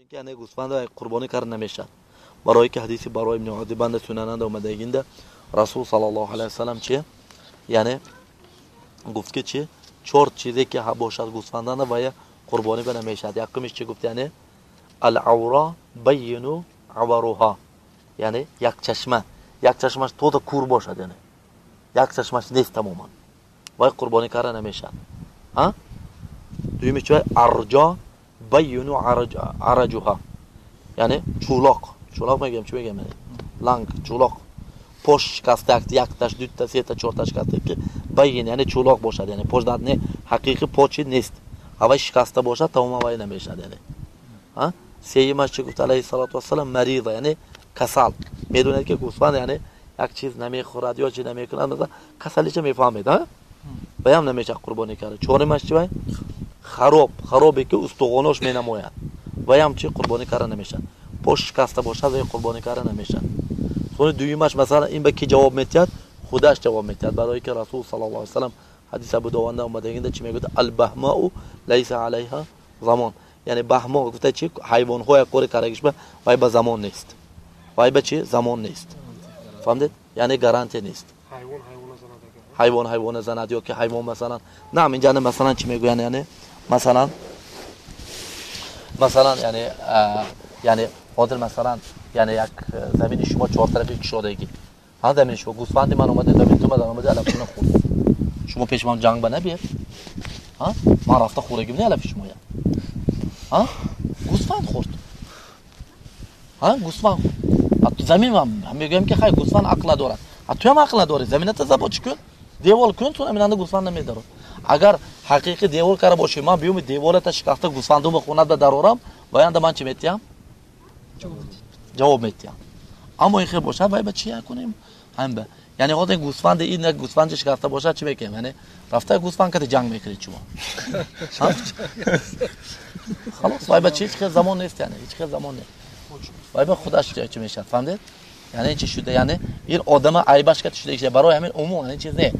Яъне гӯсфанд қурбонӣ карда намешавад. Барои ки ҳадиси Барои ибни Озиб банда сунананда омадагинда Расул саллаллоҳу алайҳи васаллам чи? Яъне гуфт ки чи? Чор чизе ки бошад гӯсфанданда ва я қурбонӣ ба намешавад. Якумиш чи гуфт? Яъне ал-авра байину аваруҳа. Яъне як чашма, як чашмаш тоза кур бошад, яъне як чашмаш нест тамоман. Вай қурбонӣ карда намешавад. Ҳа? Дуюмиш чи? Арҷо байину араҷуҳа. Яъне чӯлоқ. Чӯлоқ мегӯям, чӣ мегӯям? Ланг, чӯлоқ. Пош шикаста, якташ, дута, сета, чорта шикаста ки байин, яъне чӯлоқ бошад, яъне пош не ҳақиқи почи нест. Ҳавай шикаста бошад, тамоман вай намешавад, яъне. Ҳа? Сеюмаш чӣ гуфт алайҳиссалоту вассалам? Мариза, яъне касал. Медонед ки гӯсфанд яъне як чиз намехӯрад ё чи намекунад, масалан касалиша мефаҳмед, ҳа? Ваям намешавад қурбонӣ карда. Чорумаш чи вай? Хароб, харобе ки устухонош менамояд. Ваям чи қурбонӣ карда намешавад. Пош шикаста бошад, вай қурбонӣ карда намешавад. Сони дуюмаш, масалан, ин ба ки ҷавоб метиҳад? Худаш ҷавоб метиҳад. Барои ки Расул саллаллоҳу алайҳи васаллам ҳадис Абу Дованда омадагинда чи мегӯяд? Ал-баҳмау лайса алайҳа замон. Яъне баҳмо гуфта чи? Ҳайвонҳоя кори кардагишба вай ба замон нест. Вай ба чи? Замон нест. Фаҳмидед? Яъне гарантия нест. Ҳайвон ҳайвона занад ё ки ҳайвон масалан. Наам инҷа масалан чи мегӯянд? Яъне масалан яъне ҳозир масалан яъне як замини шумо чор тарафи кушодагӣ. Ҳа, замини шумо гӯсфанди ман омада замини ту омада алафшуна хӯрд. Шумо пеши ман ҷанг ба набиед. Ҳа? Ман рафта хӯрагим не алафи шумоя. Ҳа? Гӯсфанд хӯрд. Ҳа? Гӯсфанд хӯрд. Замин ман мегӯям ки хай гӯсфанд ақл надорад. А ту ҳам ақл надорӣ. Замината забот чӣ кун? Девол кун, ту аминанда гӯсфанд намедарод. Агар ҳақиқи девол карда бошӣ, ман биёми деволата шикаста гӯсфандума хонада дарорам, ваянда ман чӣ метиҳам? Ҷавоб метиҳам. Аммо ин хел бошад, вай ба чӣ кунем? Ҳамба. Яъне ҳозир гӯсфанди ин як гӯсфанди шикаста бошад, чӣ мекунем? Яъне рафта гӯсфанд кати ҷанг мекунед шумо. Халос, вай ба чи ҳеҷ хел замон нест, яъне ҳеҷ хел замон нест. Вай ба худаш чӣ мешавад, фаҳмидед? Яъне ин чи шуда, яъне ин одама айбаш кати шуда, барои ҳамин умуман ин чиз не.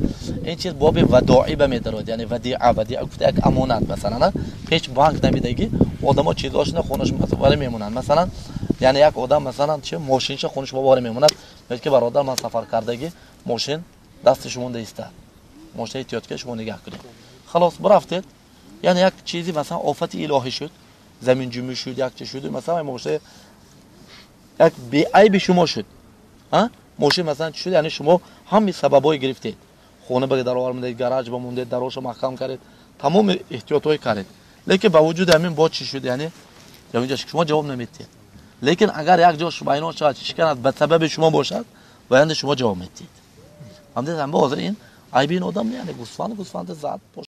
Ин чиз боби вадоӣ ба медарод, яъне вадиа, вадиа гуфта як амонат, масалан, пеш банк намедагӣ, одамо чизошона хонаш вари мемонанд. Масалан, яъне як одам масалан чи мошинша хонаш вори мемонад, мегӯяд ки бародар ман сафар кардагӣ, мошин дасти шумо иста. Мошин эҳтиёт ки шумо нигаҳ кунед. Халос, бирафтед. Яъне як чизи масалан офати илоҳӣ шуд, замин ҷумӣ шуд, як чи шуд, масалан мошин як беайби шумо шуд. Ҳа? Мошин масалан чӣ шуд? Яъне шумо ҳамаи сабабҳое гирифтед. Хона ба даровар мондед, гараж ба мондед, дароша маҳкам кардед, тамоми эҳтиётҳое кардед. Лекин ба вуҷуди ҳамин боз чӣ шуд? Яъне инҷа шумо ҷавоб намедиҳед. Лекин агар як ҷо вайрон шавад, шиканад, ба сабаби шумо бошад, ваянда шумо ҷавоб медиҳед. Фаҳмидед? Ҳама ҳозир ин айби ин одам не, яъне гӯсфанд гӯсфанда зад.